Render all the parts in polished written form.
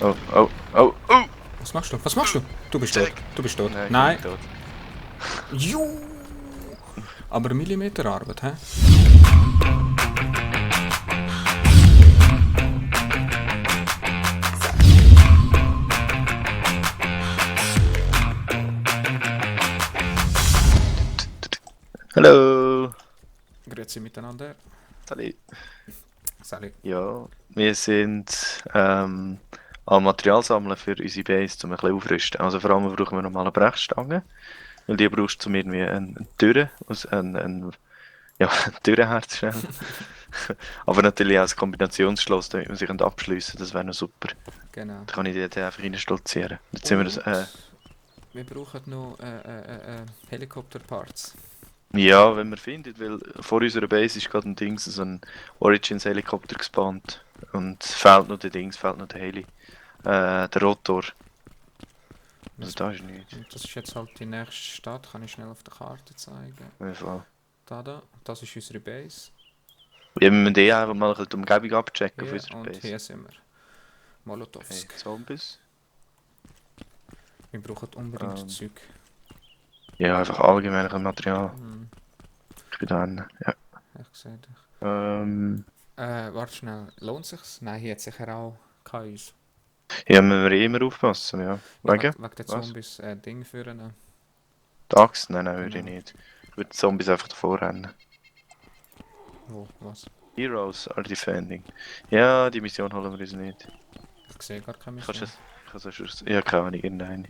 Oh, oh, oh, oh! Was machst du? Was machst du? Du bist tot. Check. Du bist tot. Nein, Nein. ich bin tot. Juhu. Aber Millimeterarbeit, hä? Hallo! Grüezi miteinander. Salut. Salut. Ja, wir sind am Material sammeln für unsere Base, um ein bisschen aufrüsten. Also vor allem brauchen wir nochmal eine Brechstange, weil die brauchst du um irgendwie eine Tür, ja, eine Tür herzustellen. Aber natürlich auch ein Kombinationsschloss, damit man sich abschliessen kann, das wäre noch super. Genau. Dann kann ich die dort einfach reinstolzieren. Jetzt sind wir das, wir brauchen noch Helikopterparts. ja, wenn wir finden, weil vor unserer Base ist gerade ein Dings, so ein Origins Helikopter gespawnt. Und fehlt noch der Dings, fehlt noch der Heli. Der Rotor. Also da ist nichts. Und das ist jetzt halt die nächste Stadt, kann ich schnell auf der Karte zeigen. Auf jeden Fall. Da, das ist unsere Base. Ja, wir müssen eh einfach mal ein bisschen die Umgebung abchecken auf Hier unserer und Base. hier sind wir. Hey, Molotovsk. Zombies. Wir brauchen unbedingt Ähm. Zeug. Ja, einfach allgemein ein bisschen Material. Ich bin da hinten. Ja. Ich sehe dich. Warte schnell. Lohnt sich's? Nein, hier hat sicher auch KIs. Ja, müssen wir eh immer aufpassen, ja. Wegen? Wegen der Was? Zombies Ding führen. Die Axt? Nein, nein, würde ich Genau. nicht. Ich würde die Zombies einfach davor rennen. Wo? Was? Heroes are defending. Ja, die Mission holen wir uns nicht. Ich sehe gar keine Kannst du Mission. das? Ich kann es ja, keine Ahnung, irgendeine.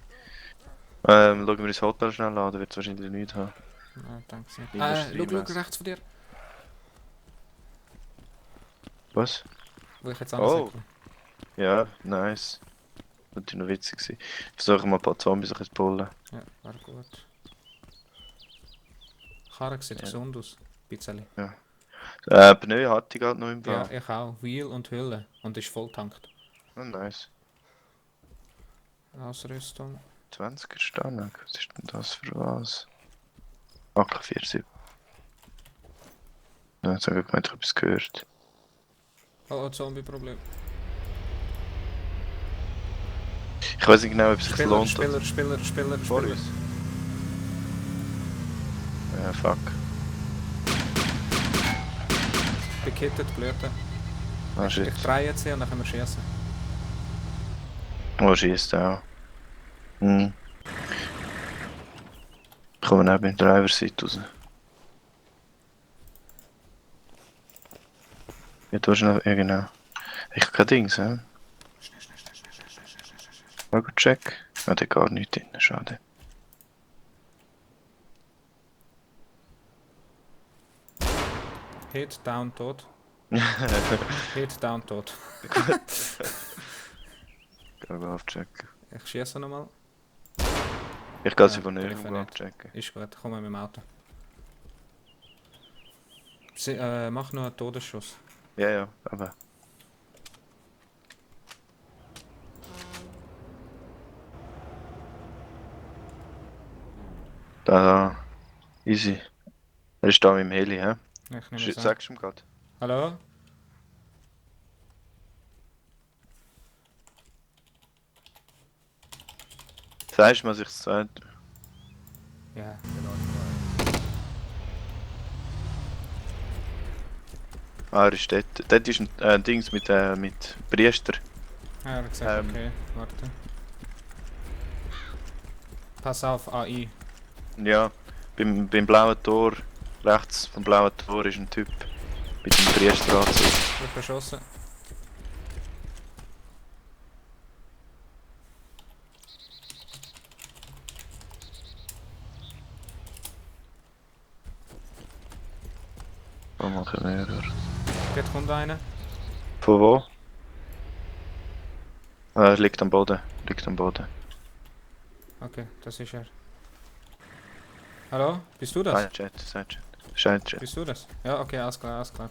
Schauen wir das Hotel schnell an, da wird es wahrscheinlich nichts haben. Nein, danke nicht. Industriemesse. Schau rechts von dir. Was? Wo ich jetzt Oh. ansäckle. Ja, nice. Das war noch witzig gewesen. Ich versuche mal ein paar Zombies zu pullen. Ja, war gut. Karre sieht Ja. gesund aus. Bisschen. Pneu hatte ich gerade noch im Ja, Bau. ich auch. Wheel und Hülle. Und ist voll tankt. Oh, nice. Ausrüstung. 20er Stangen. Was ist denn das für was? AK-47. Ja, jetzt habe ich gemeint, ich habe etwas gehört. Oh, Zombie-Problem. Ich weiß nicht genau, ob es sich Spieler, lohnt. Spieler. Vor uns. Ja, fuck. Bekittet, Blüte. Ah, Ich shit. drehe jetzt hier und dann können wir schießen. Oh, schießt auch. Hm. Ich komme neben dem Driver-Seite raus. Ja, du hast noch... Ja, genau. Ich habe kein Dings, hä? Mal gut check. Ah, der gar nicht drin, schade. Hit, down, tot. Hit, down, tot. Geh mal abchecken. Ich schieße nochmal. Ich kann sie Ja, von näher treffe nicht. abchecken. Ist gut, komm mit dem Auto. Mach noch einen Todesschuss. Ja, ja, aber... Da, easy. Er ist da mit dem Heli, hä? Ich nehme es an. Sagst du ihm gerade? Hallo? Sagst du mir, was ich gesagt? Ja. Ah, er ist dort. Dort ist ein Dings mit Priester. Er hat gesagt, Ähm. okay, warte. Pass auf, AI. Ja, beim blauen Tor, rechts vom blauen Tor ist ein Typ mit einem Priesteranzug. Wird verschossen. Was machen wir da? Dort kommt einer. Von wo? Er liegt am Boden. Liegt am Boden. Okay, das ist er. Hallo? Bist du das? Ah, Chat, Chat. Scheint Chat. Bist du das? Ja, okay, alles klar, alles klar.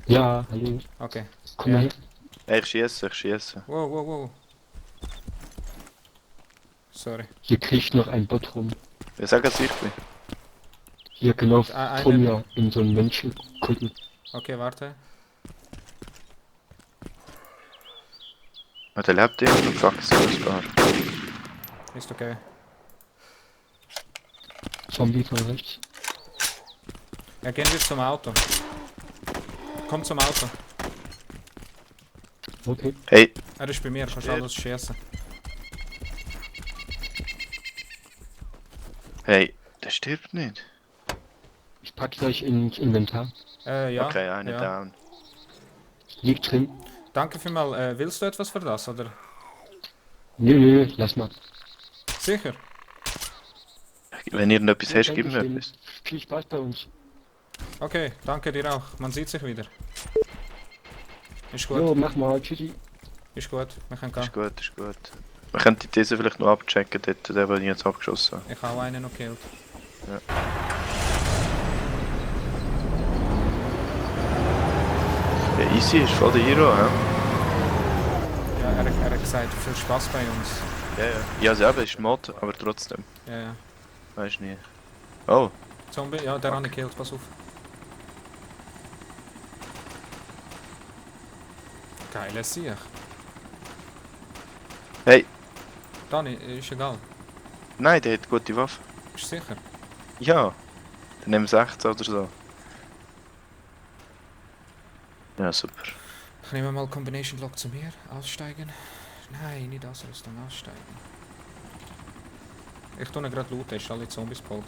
Ja, hallo. Okay. Komm Ja. mal her. Ey, ich schieße. Wow. Sorry. Hier kriecht noch ein Bot rum. Wer sagt das ich bin? Hier genau Einer- vor mir in so einem Menschenkutten. Okay, warte. Ah, der lebt immer noch, fuck, so sogar. Ist okay. Zombie von rechts. Ja, gehen wir zum Auto. Komm zum Auto. Okay. Hey, Er ist bei mir, kannst alles schießen. hey, der stirbt nicht. Ich pack gleich ins Inventar. Ja. Okay, einer ja. down. Liegt drin. Danke vielmals. Willst du etwas für das, oder? Nö, lass mal. Sicher? Wenn ihr noch etwas Ja, hast, gib mir Dankeschön. etwas. Viel Spaß bei uns. Okay, danke dir auch. Man sieht sich wieder. Ist gut, Jo, mach mal. Tschüssi. ist gut. Wir können gehen. Ist gut, ist gut. Wir können die These vielleicht noch abchecken, dort, den ich jetzt abgeschossen habe. Ich habe auch einen noch gekillt. Ja, Easy ist voll der Hero, hä? Ja, er hat gesagt, viel Spaß bei uns. Ja, ja. Ja, selber ist Mod, aber trotzdem. Ja, ja. Weiß nie. Oh, Zombie, ja, der habe ich gekillt, pass auf. Geile Sieg. hey, Dani, ist egal. nein, der hat gute Waffe. Ist sicher. Ja, dann nehmen 16 oder so. Ja, super. Ich nehme mal Combination Lock zu mir. Aussteigen. Nein, nicht Ausrüstung, aussteigen. Ich tue ihn gerade looten, ist alle Zombies geholt.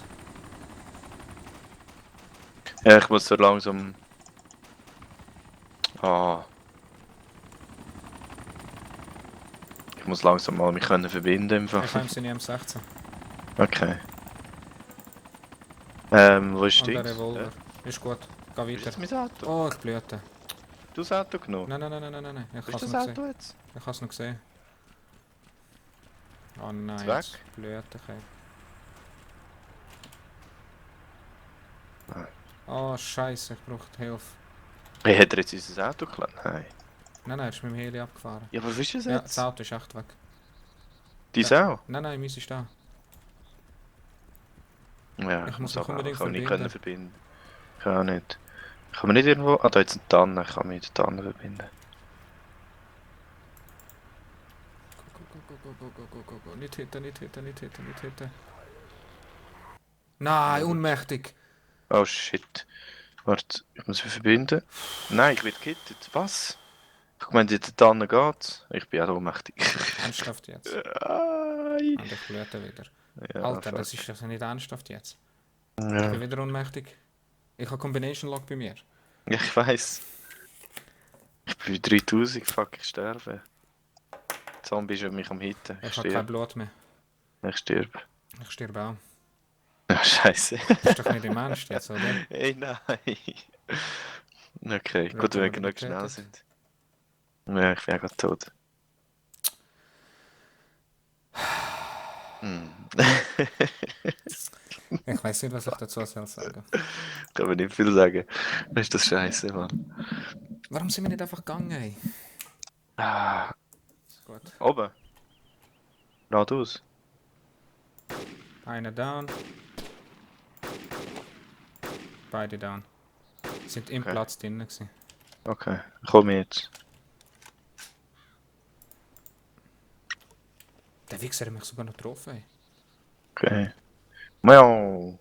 Ja, ich muss so langsam... Ah. Ich muss langsam mal mich können verbinden Ich habe einfach. ihm seine M16. Okay. Wo ist Und der Dings? Revolver. Ist gut. Geh Ist weiter. das mein Auto? Oh, die Blüte. Du hast das Auto genommen? Nein, nein, nein, nein, nein, nein. Ich Ist habe es das noch Auto gesehen. jetzt? Ich habe es noch gesehen. Oh nein, Ist weg? jetzt Blüte. Nein. Oh scheiße, ich brauche Hilfe. Hey, hat er jetzt unser Auto geklaut? Nein. Nein, er ist mit dem Heli abgefahren. Ja, aber wo ist das Ja, das jetzt? Auto ist echt weg. Dies auch? Nein, nein, meins ist da. Ja, Ich muss mich aber auch. unbedingt Ich kann mich nicht verbinden. verbinden. Ich kann auch nicht. Kann man nicht irgendwo... Ah, da jetzt ein Tanne. Ich kann mich mit der Tanne verbinden. Go. Nicht hitten, nicht hitten, nicht hitten, nicht hitten. Nein, unmächtig. Oh shit. Warte, ich muss mich verbinden. Nein, ich werde gekittet. Was? Ich meine, die Tanne geht. Ich bin auch ohnmächtig. Ernsthaft jetzt. Ai. Und ich blüte wieder. Ja, Alter, fuck. das ist doch nicht ernsthaft jetzt. Ich Ja. bin wieder unmächtig. Ich habe Combination Lock bei mir. Ja, ich weiß. Ich bin bei 3000, fuck, ich sterbe. Die Zombie ist mich am Hitten. Ich Ich habe kein sterbe. Blut mehr. Ich sterbe. Ich sterbe auch. Ja, scheiße. Das ist doch nicht im Ernst jetzt, oder? Ey, nein. Okay, Wird gut, wenn wir aber genug getötet. schnell sind. Ja, ich bin ja gerade tot. Hm. Ich weiß nicht, was ich dazu soll sagen. Kann man nicht viel sagen. Ist das scheiße, Mann. Warum sind wir nicht einfach gegangen, ey? Ah, Ist gut. oben. Geradeaus. Einer down. Beide down. Sind im Okay. Platz drinnen gewesen. Okay, komm jetzt. Der Wichser hat mich sogar noch getroffen, ey. Okay. Miau.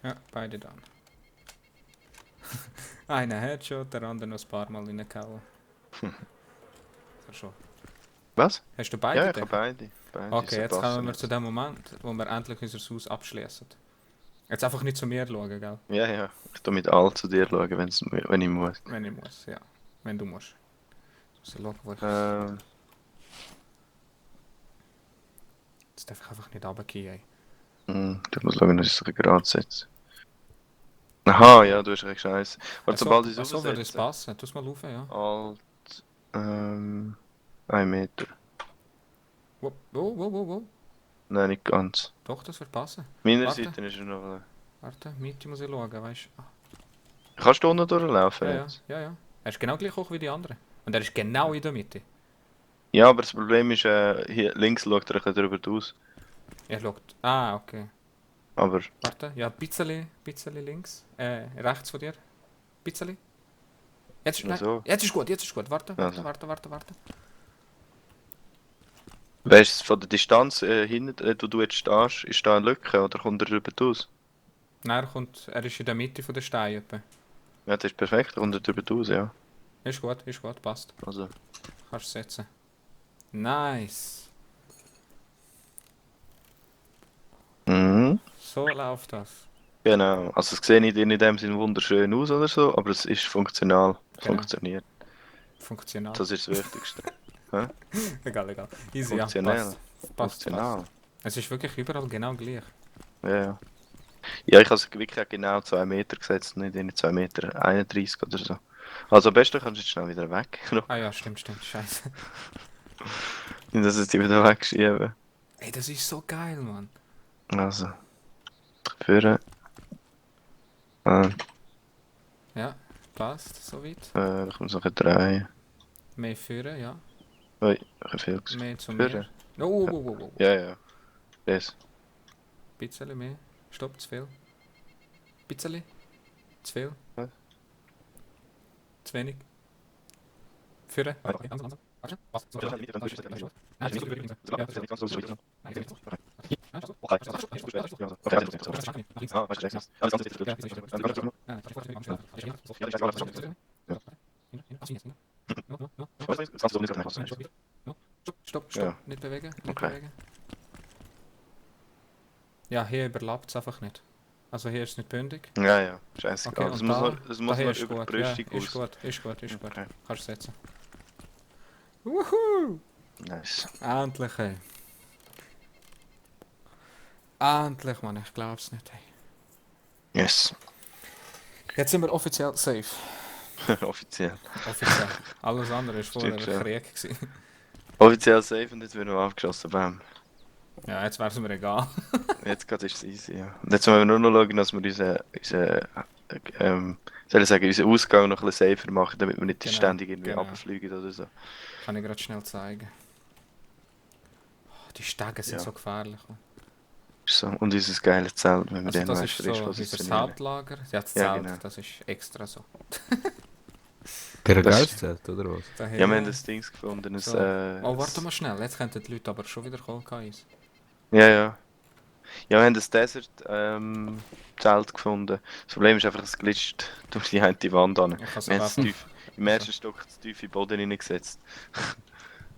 Ja, beide down. Einer Headshot, der andere noch ein paar Mal reingehauen. Schon. Was? Hast du beide? Ja, ich Deck? habe beide. Beide Okay, so jetzt passen kommen wir jetzt. zu dem Moment, wo wir endlich unser Haus abschließen. Jetzt einfach nicht zu mir schauen, gell? Ja, ja. Ich tu mit all zu dir schauen, wenn ich muss. Wenn ich muss, ja. Wenn du musst. Ich muss schauen, wo ich... Jetzt darf ich einfach nicht runtergehen, ey. Du musst schauen, dass ich sich gerade setze. Aha, ja, du hast recht scheiße. Warte, So, sobald ich es so würde es aufsetze. passen. Tu es mal auf, ja. Alt. 1 Meter. Wo? Nein, nicht ganz. Doch, das wird passen. Meiner Warte. Seite ist er noch. Warte, Mitte muss ich schauen, weißt du. Kannst du unten durchlaufen Ja, jetzt? ja. Er ist genau gleich hoch wie die anderen. Und er ist genau in der Mitte. Ja, aber das Problem ist, hier links schaut er ein bisschen drüber aus. Er schaut... Ah, okay. Aber Warte, ja, ein bisschen links. Rechts von dir. Bisschen. Jetzt, nein, so. jetzt ist gut, jetzt ist gut. Warte. Also. Warte. Weißt du, von der Distanz hinten, wo du jetzt stehst, ist da eine Lücke oder kommt er drüber raus? Nein, er ist in der Mitte von der Steine. Etwa. Ja, das ist perfekt, kommt er drüber raus, ja. Ist gut, passt. Also, Kannst du setzen. Nice. mhm. So läuft das. Genau, also es sieht nicht in dem Sinne wunderschön aus oder so, aber es ist funktional, es Genau. funktioniert. Funktional. Das ist das Wichtigste. Egal. Easy, Funktionell. ja, passt. Funktional. Es ist wirklich überall genau gleich. Ja. Ja, ich habe es wirklich auch genau 2 Meter gesetzt, nicht in 2 Meter 31 oder so. Also am besten kannst du jetzt schnell wieder weg. Ah ja, stimmt, scheiße. Nicht, dass es die wieder wegschieben. Ey, das ist so geil, Mann. Also, führen. Ja, passt, soweit. Ich muss noch drehen. Mehr führen, ja. Ui, ich habe viel gesagt. Mehr zu Führen? mir. Oh. Ja. Das. Bisschen mehr. Stopp, zu viel. Bisschen. Zu viel. Was? Zu wenig. Führen. Ah, Okay, langsam. Warte. Was? So, Ja, ja. ja, ja. Ah, das ist gut, übrigens. Ja, das ist gut. Nein, das ist gut. Ah, das ist gut. Okay. Das ist gut. Das ist gut. Okay. Das ist gut. Nach links. Ah, weißt du, rechts. Ja, das ganze Ja, ist das ist gut. Ja, Ah, das ist gut. Am Start. Ja, so. Ja, das ist gut. Ja. Was ist jetzt? No. Was ist das? Kannst du nicht machen. Stopp. Ja. Nicht bewegen. Okay. Ja, hier überlappt es einfach nicht. Also hier ist es nicht bündig. Ja, scheiße. Okay, Das und muss da, noch, das muss daher noch ist über gut. die Brüstung Ja, aus. ist gut. Okay. Kannst du setzen. Wuhu! Nice. Endlich, ey. Endlich, Mann, ich glaub's nicht, ey. Yes. Jetzt sind wir offiziell safe. Offiziell. Offiziell. Alles andere war vorher Stimmt, ja. Krieg gewesen. Offiziell safe und jetzt wird noch abgeschossen. Bam. Ja, jetzt wär's mir egal. Jetzt gerade ist es easy, ja. Und jetzt müssen wir nur noch schauen, dass wir unseren Ausgang noch ein bisschen safer machen, damit wir nicht Genau, ständig irgendwie genau. runterfliegen oder so. Kann ich gerade schnell zeigen. Oh, die Stege sind Ja. so gefährlich. Ist so. Und unser geiles Zelt, wenn wir Also den das weißt, ist frisch so unser positionieren. Hauptlager. Ja, das Ja, Zelt, genau. das ist extra so. Per Das- Geistzelt, oder was? Daher, Ja, wir haben das Ding gefunden. so. Oh, warte mal schnell, jetzt könnten die Leute aber schon wieder kommen. KIs. Ja. Ja, wir haben das Desert-Zelt gefunden. Das Problem ist einfach, es glitscht durch die eine Wand an. Ich kann Wir haben es es im ersten Stock zu tief in den Boden hineingesetzt.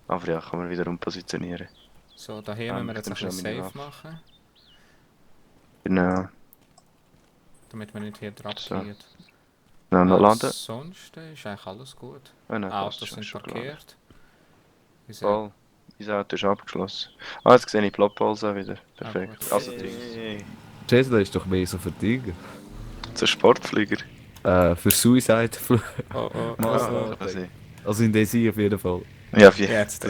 Aber ja, kann man wieder umpositionieren. So, daher müssen wir jetzt ein ich nehme bisschen schnell meine safe machen, Genau. damit wir nicht hier drauf So. gehen. Noch landen. Sonst ist eigentlich alles gut. Oh, nein, passt Autos schon, sind schon geladen. parkiert. Wir sind- Voll. Unser Auto ist abgeschlossen. Ah, jetzt sehe ich Blockballs auch wieder. Perfekt. gut. Also Dings. Tesla ist doch mehr so für Tiger. So Sportflieger. Für Suicide. Oh. Also in DC auf jeden Fall. Ja, wie Jetzt.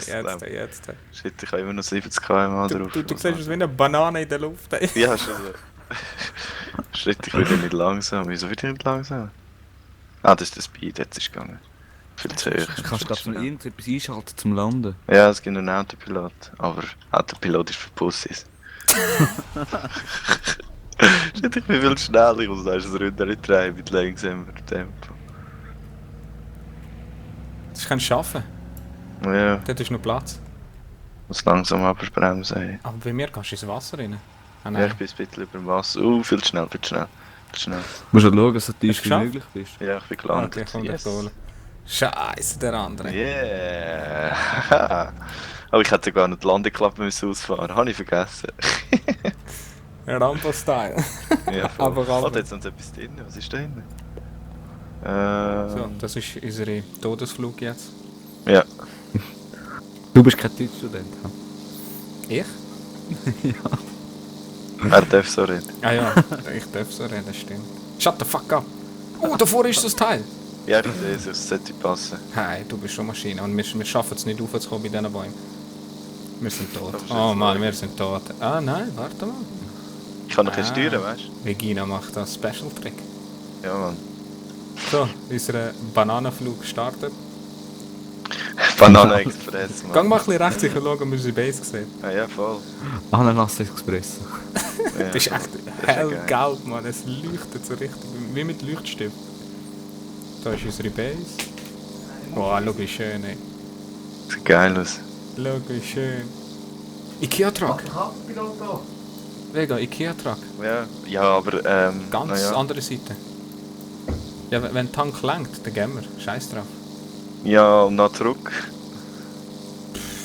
Shit, ich habe immer noch 70 km/h drauf. Du siehst es wie eine Banane in der Luft. Ey. Ja, schon. Shit, ich werde nicht langsam. Wieso wird ich nicht langsam? Ah, das ist der Speed, jetzt ist es gegangen. Viel zu hoch. Du kannst gerade noch irgendetwas einschalten zum Landen. Ja, es gibt einen Autopilot. Aber Autopilot ist für Pussys. Shit, ich bin viel schneller. Ich muss das runter nicht treiben mit langsamem Tempo. Das kannst du schaffen. Ja, Dort ist noch Platz. muss langsam abbremsen. Hey. Aber bei mir kannst du ins Wasser rein. Ah, Ja, nein. ich bin ein bisschen über dem Wasser. Viel zu schnell. Du musst halt schauen, dass du tief wie geschafft? möglich bist. Ja, ich bin Okay, gelandet. komm, yes. Scheiße, der andere. Yeah! Aber ich hätte gar nicht die Landeklappe müssen ausfahren. Habe ich vergessen. Rambo-Style. Ja, voll. Aber Oh, Rambo. da ist noch etwas drin. Was ist da drin? So, das ist unsere Todesflug jetzt. Ja. Du bist kein Deutschstudent. Ich? Er darf so reden. Ah ja, ich darf so reden, stimmt. Shut the fuck up! Oh, davor ist das Teil! Ja, ich sehe es, es sollte passen. Hey, du bist schon Maschine und wir schaffen es nicht aufzukommen bei diesen Bäumen. Wir sind tot. Das ist Oh jetzt Mann, neu. wir sind tot. Ah nein, warte mal. Ich kann noch Ah. steuern, weißt Regina macht einen Special-Trick. du? Ja, Mann. So, unser Bananenflug startet. Banana Express, Mann. Gang mal ein bisschen rechts und schauen, ob wir unsere Base sehen. Ah, ja, voll. Ananas Express. Ja. Das ist echt ist ja geil. hellgelb, Mann. Es leuchtet so richtig, wie mit Leuchtstift. Da ist unsere Base. Boah, schau wie schön, ey. Sieht geil aus. Schau wie schön. Ikea-Truck. Vega, Ikea-Truck. Ja, aber Ganz naja. andere Seite. Ja, wenn der Tank lenkt, dann gehen wir. Scheiß drauf. Ja, und dann zurück.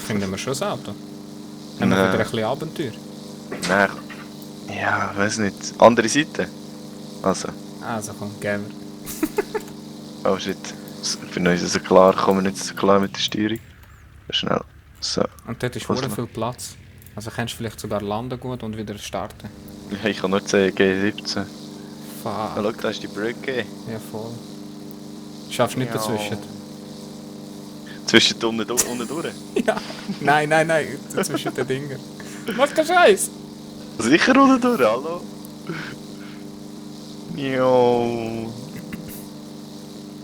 Finden wir schon das Auto. Haben wir wieder ein bisschen Abenteuer. Nein. Ja, weiß nicht. Andere Seite. Also. Also komm, gehen wir. Oh shit. Für uns ist es klar, kommen wir nicht so klar mit der Steuerung. Schnell. So. Und dort ist Was sehr noch? viel Platz. Also kannst du vielleicht sogar landen gut und wieder starten. Ja, ich kann nur sehen, G17. Fuck. Ah, schau, da ist die Brücke. Ja, voll. Schaffst du nicht Ja. dazwischen? Zwischen unten durch. Ja. Nein, zwischen den Dingen. Mach keinen Scheiß! Sicher unten durch, hallo? Jo.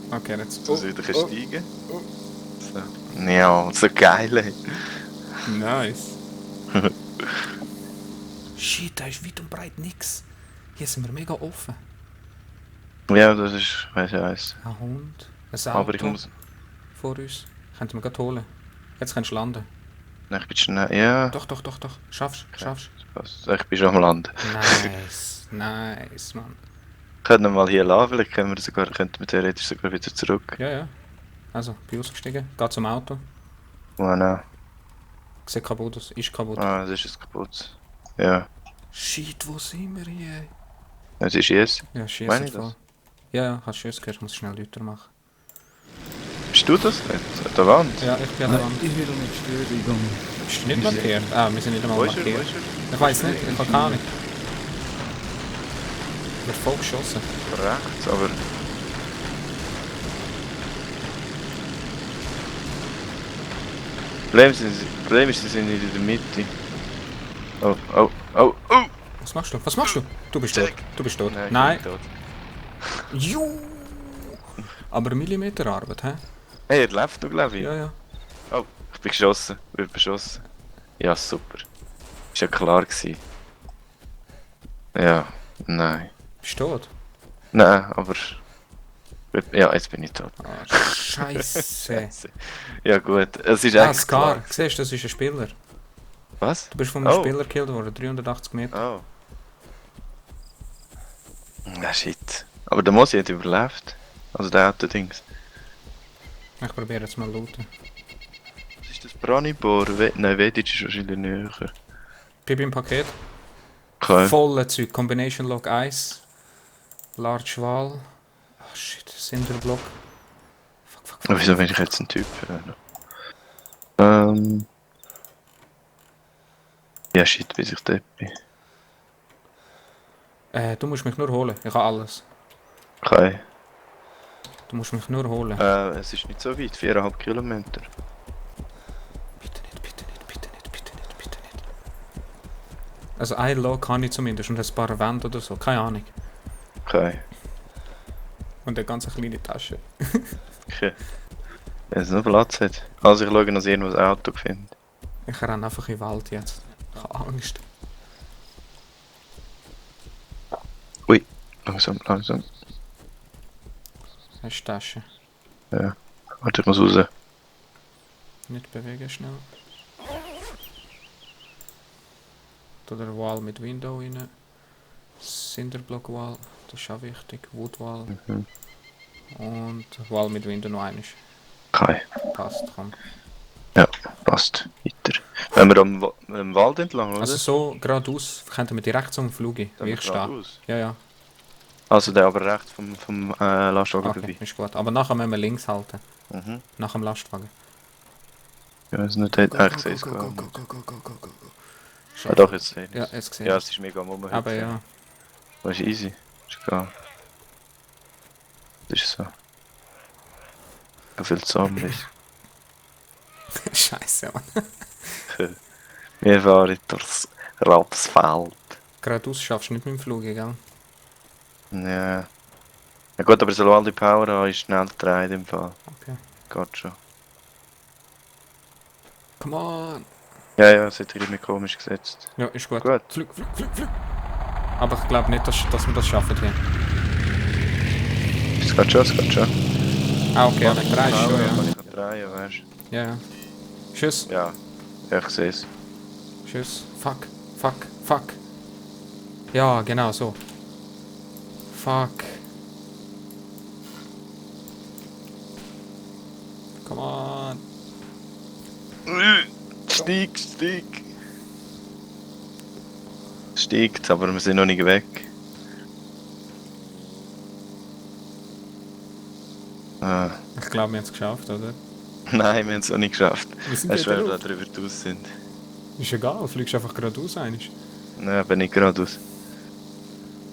Okay, jetzt. So soll ich steigen. So. Ja, so geil, ey. Nice. Shit, da ist weit und breit nix. Hier sind wir mega offen. Ja, das ist, weiss ich eins. Ein Hund, ein Auto Aber ich muss. vor uns. Könnten wir gerade holen. Jetzt kannst du landen. Nein, ich bin schnell. Ja, Doch. Schaffst. passt. Ich bin schon am Landen. Nice, Mann. Können wir mal hier laden, vielleicht können wir sogar, könnten wir theoretisch sogar wieder zurück. Ja. Also, bin ausgestiegen. Geh zum Auto. Oh nein. Sieht kaputt aus. Ist kaputt. Ah, das ist jetzt kaputt. Ja. Shit, wo sind wir hier? Das ist jetzt. Ja, Meine schießt ich voll. das? Ja, hast du gehört, ich muss schnell Leute machen. Bist du das nicht? An der Wand? Ja, ich bin an der Wand. Ich will doch nicht Störung. Bist du nicht markiert? Ah, wir sind nicht einmal Wo ist er? markiert. Wo ist er? Ich weiß nicht, ich habe keine Ahnung. Wird voll geschossen. Rechts, aber. Problem ist, sie sind nicht in der Mitte. Oh. Was machst du? Du bist tot. Check. Du bist tot. Nein, Nein. ich bin tot. Juhu. Aber Millimeterarbeit, hä? Hey, er lebt noch, glaube ich. Ja. Oh, ich bin geschossen. Wird beschossen. Ja, super. Ist ja klar gewesen. Ja, nein. Bist du tot? Nein, aber. Ja, jetzt bin ich tot. Ah, Scheiße. Ja, gut. Es ist Ah, echt Scar. klar. Siehst du, das ist ein Spieler. Was? Du bist von einem Oh. Spieler gekillt worden, 380 Meter. Oh. Na shit. Aber der Mosi hat überlebt. Also der Autodings. Ich probiere jetzt mal looten. Was ist das? Branibor? Nein, Vedic ist wahrscheinlich näher. Gib ihm ein Paket. Okay. Volle Zeug. Combination Log 1. Large Wall. Ah shit, Cinderblock. Fuck. Aber wieso bin ich jetzt ein Typ? Ja shit, bis ich dort bin. Du musst mich nur holen. Ich habe alles. Okay. Du musst mich nur holen. Es ist nicht so weit, 4,5 Kilometer. Bitte nicht. Also ein Log kann ich zumindest und ein paar Wände oder so. Keine Ahnung. Okay. Und eine ganz kleine Tasche. Okay. Wenn es noch Platz hat. Also ich schaue, dass ich irgendwo ein Auto finde. Ich renne einfach in den Wald jetzt. Ich habe Angst. Langsam. Hast du die Tasche? Ja. Warte, ich muss raus. Nicht bewegen schnell. Da der Wall mit Window rein. Cinderblock Wall, das ist auch wichtig. Wood Wall. Mhm. Und Wall mit Window noch einmal. Okay. Passt, komm. Ja, passt. Weiter. Wenn wir am Wald entlang, oder? Also so geradeaus könnten wir direkt zum Flug gehen, wie ich stehe. geradeaus? Ja. Also der aber rechts vom Lastwagen Okay, vorbei. ist gut. Aber nachher müssen wir links halten. Mhm. Nach dem Lastwagen. Ja, es nicht hat. Ich sehe es go, gar go, nicht. go, go, go, go, go. Ah, doch, jetzt sehe ich Ja, es. jetzt gesehen. Ja, es ist mega am Umhüpfen. Aber ja. Das ist easy. Ist egal. Das ist so. So viel Zombies. Scheiße, Mann. Wir fahren durchs Rapsfeld. Geradeaus schaffst du nicht mit dem Flug, gell? Ja. Ja gut, aber so all die Power haben, ist schnell gedreht im Fall. Okay. Geht schon. Come on! Ja, es hat irgendwie komisch gesetzt. Ja, ist gut. Gut. Flug. Aber ich glaube nicht, dass wir das schaffen hier. Es geht schon. Ah, okay, aber drehst schon, ja. Kann ich noch drehen, weißt Ja, ja. Tschüss. du? Ja, ich sehe es. Tschüss. Fuck. Fuck. Fuck. Ja, genau so. Fuck. Come on. Steigt. Steigt, aber wir sind noch nicht weg. Ah. Ich glaube, wir haben es geschafft, oder? Nein, wir haben es noch nicht geschafft. Wir sind Es ist, weil wieder wir auf. da drüber draus sind. Ist egal, fliegst einfach geradeaus eigentlich. Nein, aber nicht geradeaus.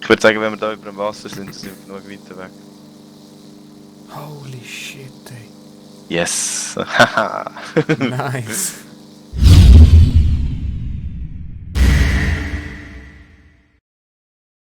Ich würde sagen, wenn wir da über dem Wasser sind, sind wir genug weiter weg. Holy shit, ey. Yes! Haha! Nice.